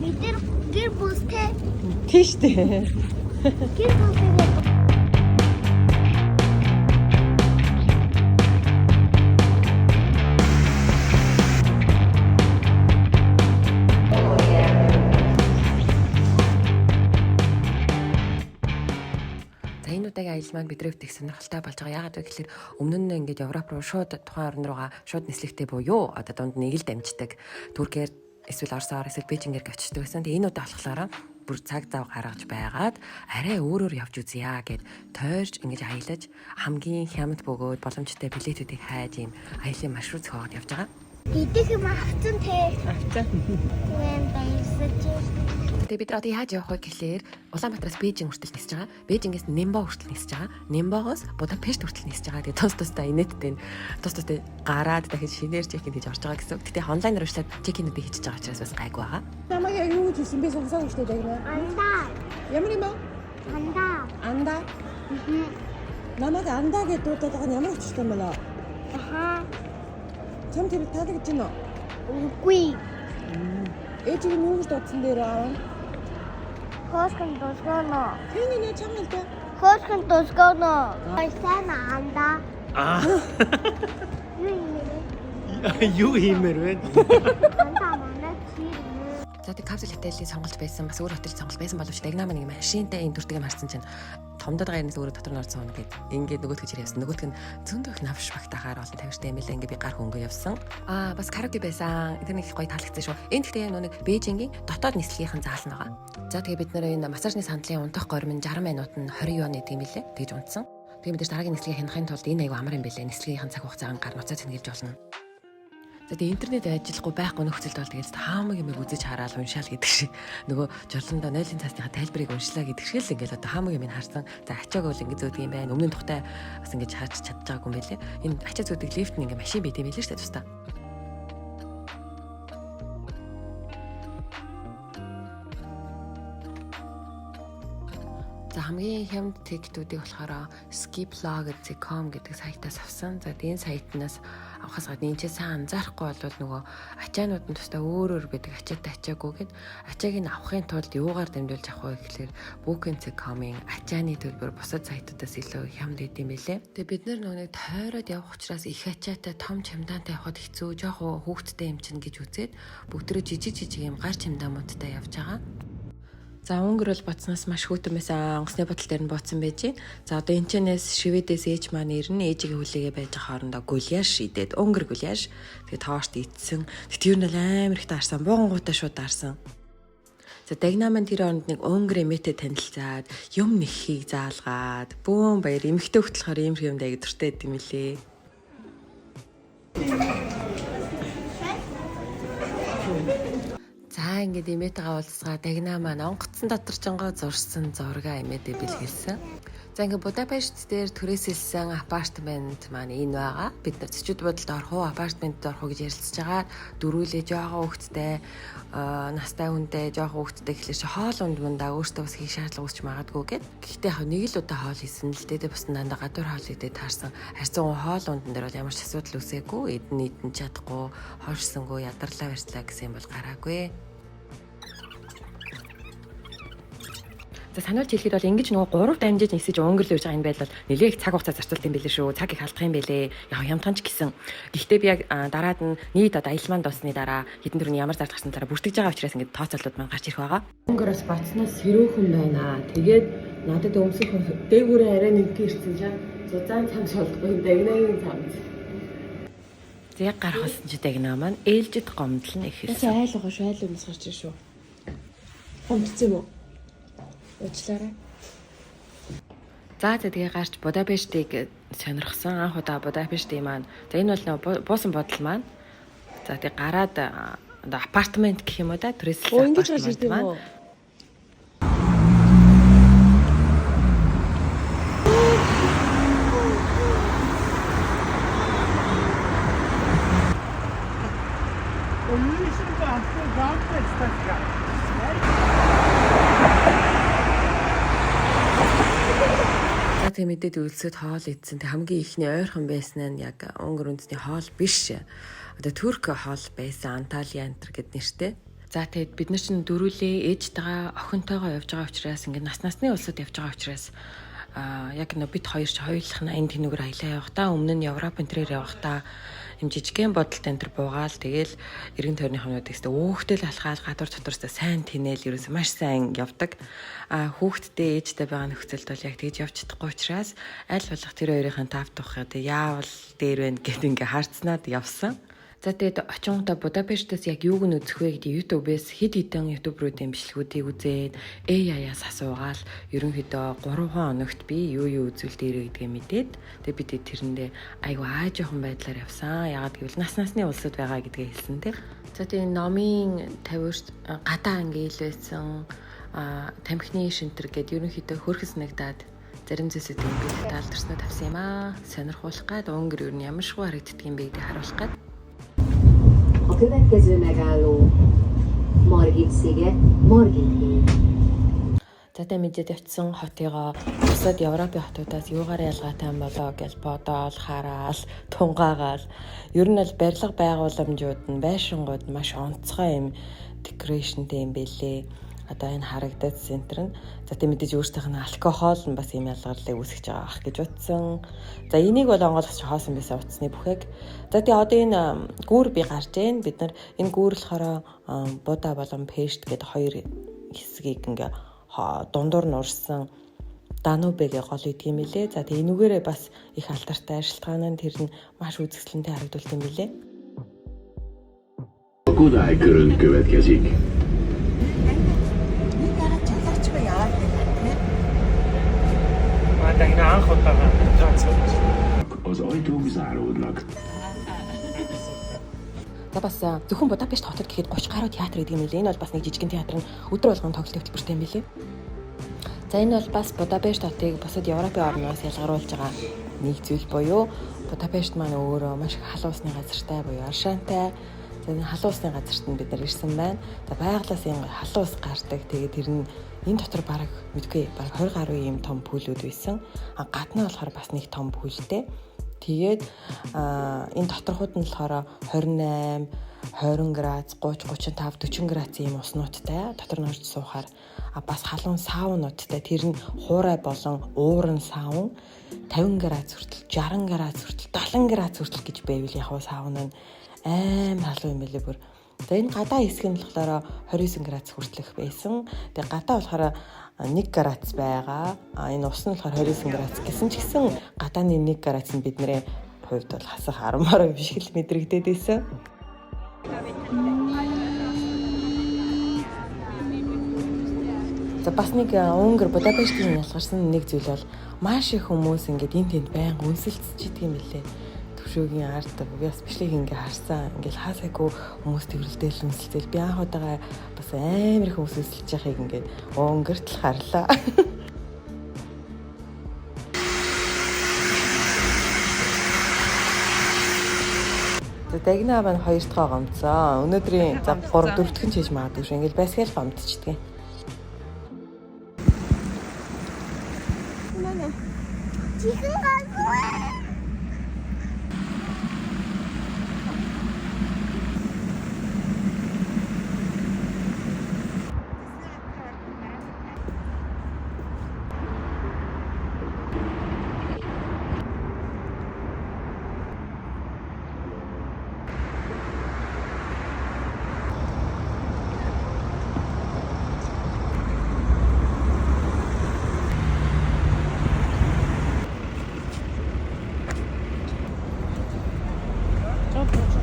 Бид нар гэр бүлтэй Тийш дээ. гэр бүлтэй. За, энэ удаагийн аялал маань бидний хувьд их сонирхолтой болж байгаа. Яагаад вэ гэхээр өмнө нь ингээд Европ руу шууд тухайн орн руугаа шууд нислэгтэй буюу одоо дунд нэг л дамждаг. Туркээр эсвэл Оросоор эсвэл Бээжингээр очдог байсан. Тэгээ энэ удаа болохоор бүр цаг зав гаргаж байгаад арай өөрөөр явж үзье гэд тойрж ингэж аялаж, хамгийн хямд бөгөөд боломжтой билетүүдийг хайж, ийм аялын маршрут зохиогоод явж байгаа. Идэх юм авцсан те. Авцсан. Тэгэн баярлаж. Тэгээ бид нар одоо яаж явах вэ гэхлээр Улаанбаатараас Бээжин хүртэл нисэж байгаа. Бээжингээс Нямбо хүртэл нисэж байгаа. Нямбогоос Будапешт хүртэл нисэж байгаа. Тэгээ тус тустай инээдтэй нь тус тустай гараад дахиж шинээр check-in хийж орж байгаа гэсэн. үг. Гэтэ онлайнаар уншлаад check-in-үүдийг хийж байгаа учраас бас гайгүй байгаа. Намайг яг юу гэж хэлсэн бэ, сонсоогүй шүү дээ, Дагна. Андаа. Ямар юм бэ? Андаа. Андаа. Намайг андаа гэж дуудаад байгаа нь ямар учиртай юм бэ? Аха. Чам тэр таалагдж байна уу? Үгүй. Ээжийг нь юу гэж дуудсан дээр аав? Хөөсгөн дусгоно. Тэр нэ чам л дээ. Хөөсгөн дусгоно. Баясаа андаа. Аа. Юу юм бэ? Юу хиймээр вэ? Андаа манай чи. За, тэг капсул хотелийн сонголт байсан, бас өөр хотел сонголт байсан боловч Дагнаа маань нэг машинтай энэ төрдөг юм харсан чинь томдод байгаа юмнаас өөрөө дотор нь орсон юм гээд ингээд нөгөөтгөж ирээ явсан. Нөгөөх нь зөндөх навш багтахаар олон тавиртай юм лээ. Ингээд би гар хөнгө явсан. Аа, бас караоке байсан. Тэр нэг их гоё таалагдсан шүү. Энэ гэхдээ яг нэг Бээжингийн дотоод нислэгийнхэн заал нь байгаа. За, тэгээ бид нэр энэ массажны сандлын унтах горим нь 60 минут нь 20 юан гэдэг юм лээ. Тэгж унтсан. Тэгээ мэдээж дараагийн нислэгийг хянахын тулд энэ аягүй амар юм бэлээ. Нислэгийнхэн цаг хугацааг нь гар нуцаа цэнгэлж болно. За, тэгээ интернет ажиллахгүй байхгүй нөхцөлд бол тэгэл таамаг юм үзэж хараал уншаал гэдэг шиг, нөгөө жорлондоо нойлын цаасныхаа тайлбарыг уншлаа гэдэг шиг л ингээл одоо хаамаг юм харсан. За, ачааг бол ингэ зөөдөг юм байна. Өмнө нь тухтай бас ингэж харж чадж байгаагүй юм байлээ. Энэ ачаа зөөдөг лифт нь ингэ машин байт юм байлээ шүү дээ тусдаа. За, хамгийн хямд ticket-үүдийг болохоор skiplog.com гэдэг сайтаас авсан. За, энэ сайтнаас авахаас гадна энэ ч сайн анзаарахгүй бол нөгөө ачаанууд нь тусдаа өөр өөр байдаг, ачаатай, ачаагүй гэд. Ачааг нь авахын тулд юугаар дамжуулж авах вэ гэхлээр booking.com-ын ачааны төлбөр бусад сайтуудаас илүү хямд идэм билээ. Тэгээ бид нар нөгөө нэг тойроод явах учраас их ачаатай том чемодантай явахад хэцүү, жоох хүүхэдтэй юм чинь гэж үзээд бүгдөө жижиг жижиг юм гар чемодануудтай явж байгаа. За, Унгар бол боцноос маш хүйтэн байсан. Онгоцны бодол дээр нь бууцсан байж байна. За, одоо энэ чэнэс Шведээс ээж маань ирнэ. Ээжигээ хүлээгээ байж байгаа хоорондоо гуляш идээд, Унгар гуляш. Тэгээ торт идсэн. Тэгт ер нь л амар их таарсан. Буугангуудаа шууд таарсан. За, Дагнаа маань тэр оронд нэг Унгар эмээтэй танилцаад, юм нэхийг заалгаад, бөөн баяр. Эмэгтэй хөлт болохоор ийм юм даяг дуртай байд юм лээ. За, ингээд эмээтэйгээ уулзгаа Дагнаа маань онгоцсон дотор чонгоо зурсан зураг эмээдээ бэлгэлсэн. За, ингээд Будапешт дээр түрээсэлсэн апартмент маань энэ байгаа. Бид нар зочид буудалд орох уу, апартментд орох уу гэж ярилцж байгаа. Дөрүүлээ жоохон хүүхэдтэй, настай хүнтэй, жоохон хүүхэдтэй гэхлээр чи хоол унд мундаа өөртөө бас хийх шаардлага үүсч магадгүй гэд. Гэхдээ яг нэг л удаа хоол хийсэн л дээ. Бас дандаа гадуур хоол идээд таарсан. Харьцан хоол ундан дээр бол ямар ч асуудал үүсээгүй. Эдэн идэн чадахгүй, хоошсонгүй, ядарлаа барьцлаа гэсэн юм бол гараагүй. За, сануулж хэлэхэд бол ингэж нөгөө гурав дамжиж нисэж Унгар л явж байгаа энэ байдал бол нэлээх цаг хугацаа зарцуулт юм билээ шүү. Цаг их алдах юм билээ. Яг хямдхан ч гэсэн. Гэхдээ би яг дараад нь нийт одоо аялал маань дуусны дараа хэдэн төрний ямар зардал гарсан талаараа бүртгэж байгаа учраас ингэж тооцоолууд маань гарч ирэх байгаа. Унгараас боцноос сэрүүхэн байна. Тэгээд надад өмсөх дээгүүрээ арай нэгэн ирсэн чинь зузаан цамц болдгоо, дагнагийн цамц. За, яг гарах болсон чи дагнаа маань ээлжид гомдол нь эхэлсэн. Айл байгаа шүү, айл өмс гарч шүү. Гомдсон юм уу? Уучлаарай. За за тэгээ гарч Будапештийг сонирхсон. Анх удаа Будапештийн маань. За, энэ бол нөгөө буусан бодол маань. За, тэгээ гараад одоо апартмент гэх юм уу да, түрээсэлсэн Оо, ингэж гарч апартмент ирд юм маань. уу? За, тэгээ мэдээд өлсөд хоол идсэн. Тэг хамгийн ихний ойрхон байсан нь яг Унгар үндэсний хоол биш. Одоо Турк хоол байсан, Анталия антер гэд нэртэй. За, тэгээд бид нар чинь дөрүүлээ ээжтэйгээ, охинтойгоо явж байгаа учраас, ингээд нас насны улсад явж байгаа учраас яг нөө бид хоёр ч хоёулах нь энэ тэнүүгээр аялаа явахдаа, өмнө нь Европ энэ тэрээр явахдаа юм жижигхэн бодолтой энэ төр буугаал, тэгэл эргэн тойрны хамнуудыг өстө өөхтэй л алхаал, гадуур дотроос сайн тэнээл, ерөөсөө маш сайн явдаг. А хүүхэдтэй, ээжтэй байгаа нөхцөлд бол яг тэгж явж чадахгүй учраас аль болох тэр хоёрын тав тухайд яавал дээр байна гэд ингээ харцнаад явсан. За, тэгээд очингуудаа Будапештээс яг юуг нь үзэх вэ гэдэг YouTube-ээс хэд хэдэн YouTuber үүдийн бичлэгүүдийг үзээд, AI-аас асуугаал, ерөнхийдөө 3 хоногт би юу юу үзвэл дээрээ гэдгээ мэдээд, тэгээд бид тэрэндээ айгу аа жоохон байдлаар явсан. Ягаад гэвэл нас насны улсад байгаа гэдгээ хэлсэн тийм. За, тэгээд номын тавиурт гадаа ингээл байсан, а тамхины шинтер гээд ерөнхийдөө хөрхөн санагдаад зарим зүйлсүүд юм би таалдарснаа тавьсан юм аа. Сонирхуулах гад, Унгар ер нь ямар шгуу харагддаг юм бэ гэдгийг харуулах гад. A következő megálló Margit-sziget, Margit híd. За, тэ мэдээд явцсан хотыгоо бусад Европын хотуудаас юугаар ялгаатай юм болоо гэж бодоол, хараал, тунгаагаал, ер нь бол барилга байгууламжууд нь, байшингууд нь маш онцгой юм decoration тэй юм бэлээ. Одоо энэ харагдаад центр нь. За, тийм, мэдээж өөрсдийнх нь алкогол нь бас юм ялгарлыг үүсгэж байгаа ах гэж утсан. За, энийг бол онгойлгоч хоосон байсан утасны бүхэг. За, тэгээ одоо энэ гүүр би гарч ийн. Бид нар энэ гүүр болохоор Буда болон Пешт гэдэг хоёр хэсгийг ингээ дундуур нь урсан Данубегээ гол идэг юм билэ. За, тэгээ энүүгээрээ бас их алдартай шалтгаан нь тэр нь маш үзэсгэлэнтэй харагдуулт юм билэ. A Kodály körön következik. Нэг дараа чалаач ба яваад байна тийм. Манай энэ анх удаага транспорт. Az ajtók záródnak. За, бас зөвхөн Будапешт хотод гэхэд 30 гаруй театр гэдэг юм билээ. Энэ бол бас нэг жижигэн театр нь өдөр болгон тоглолт хөтөлбөртэй юм билээ. За, энэ бол бас Будапешт хотыг бусад Европын орноос ялгаруулж байгаа нэг зүйл буюу Будапешт маань өөрөө маш их халуун усны газартай буюу аршаантай. За, энэ халуун усны газарт нь бид нар ирсэн байна. За, байгалаас юм халуун ус гардаг. Тэгээд тэр нь энэ дотор бараг мэдгүй бараг 20 гаруй юм том pool үүд байсан. А гаднаа болохоор бас нэг том pool тэй. Тэгээд энэ доторхууд нь болохоор 28, 20 градус, 30, 35, 40 градус ийм уснуудтай дотор нь орж суухаар, а бас халуун саунуудтай, тэр нь хуурай болон ууран саун 50 градус хүртэл, 60 градус хүртэл, 70 градус хүртэл гэж байвал яг саун нь амар халуун юм билээ бүр. За, энэ гадаа хэсэг нь болохоор 29 градус хүртэлх байсан. Тэгээ гадаа болохоор 1 градус байгаа. А энэ ус нь болохоор 29 градус гэсэн ч гэсэн гадааны 1 градус нь бидний хувьд бол хасах харамаар юм шиг л мэдрэгдээд байсан. За, бас нэг Унгар Будапештийн ялгарсан нэг зүйл бол маш их хүмүүс ингээд энэ тэнд байнга үнсэлцэж идэг юм билээ. Төвшөөгийн ард би бас бичлэг ингээ харсан. Ингээл хаасайгүй хүмүүс тэрвэрлдэл, үнсэлцэл. Би анх удаага бас амар их хүмүүс үнсэлж байхыг ингээд Унгарт л харлаа. За, дагнаа маань хоёр дахь гомцоо. Өнөөдрийн, за, 3 4 дахь нь чийж магадгүй шүү. Ингээл байсгаал гомдчихдаг. Чихэн гайгүй.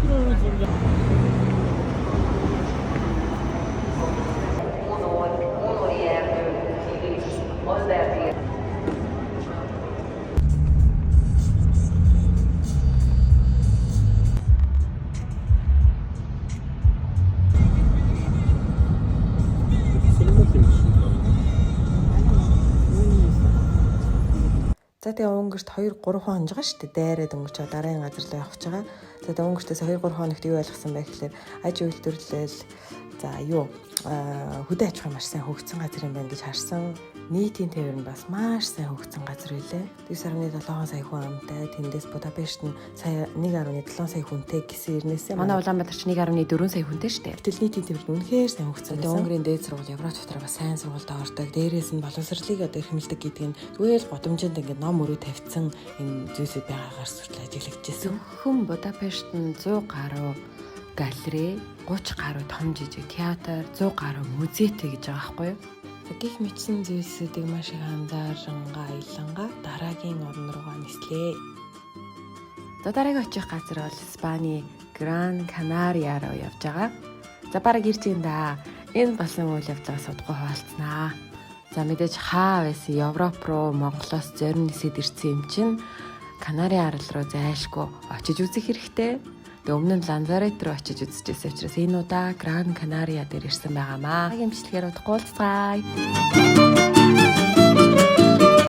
Солонгос юм шиг. За, тэгээ Унгарт 2 3 хоног байгаа шүү дээ. Дайраад өнгөрч байгаа, дараагийн газар руу явах гэж байгаа. За, тэгээ Унгартаас 2 3 хоногт юу ойлгосон бэ гэхлээр аж үйлдвэрлэл, за, юу Хөдөө аж ахуй маш сайн хөгжсөн газар юм байна гэж харсан. Нийтийн тээвэр нь бас маш сайн хөгжсөн газар байлээ. 9.7 сая хүн амтай. Тэндээс Будапешт нь сая 1.7 сая хүнтэй гэсэн ирнээсээ Манай Улаанбаатар ч 1.4 сая хүнтэй штэ. Гэтэл нийтийн тээвэр нь үнэхээр сайн хөгжсөн. Тэгээ Унгарын дээд сургууль Европ дотор бас сайн сургуульд ордог. Дээрээс нь боловсролыг одоо эрхэмлэдэг гэдэг нь зүгээр л гудамжинд ингээд ном өрөө тавьсан юм зүйлсүүд байгаагаар сүртэл ажиглагдчихсэн. Зөвхөн Будапешт нь 100 гаруй галерей, 30 гаруй том жижиг театр, 100 гаруй музейтэй гэж байгаа байхгүй юу? За, гэх мэтсэн зүйлсүүдийг маш их анзаарангаа аялангаа дараагийн орн руугаа нислээ. За, дараагийн очих газар бол Испани Гран Канариа руу явж байгаа. За, бараг ирж юм да. Энэ болсон үйл явдлаас удахгүй хуваалцнаа. За, мэдээж хаа байсан Европ руу Монголоос зорин нисээд ирсэн юм чинь Канари арал руу зайлшгүй очиж үзэх хэрэгтэй. Тэгээ өмнө нь Ланзарет руу очиж үзчихсэн учраас энэ удаа Гран Канариа дээр ирсэн байгаамаа. Дараагийн бичлэгээр удахгүй уулзцгаая.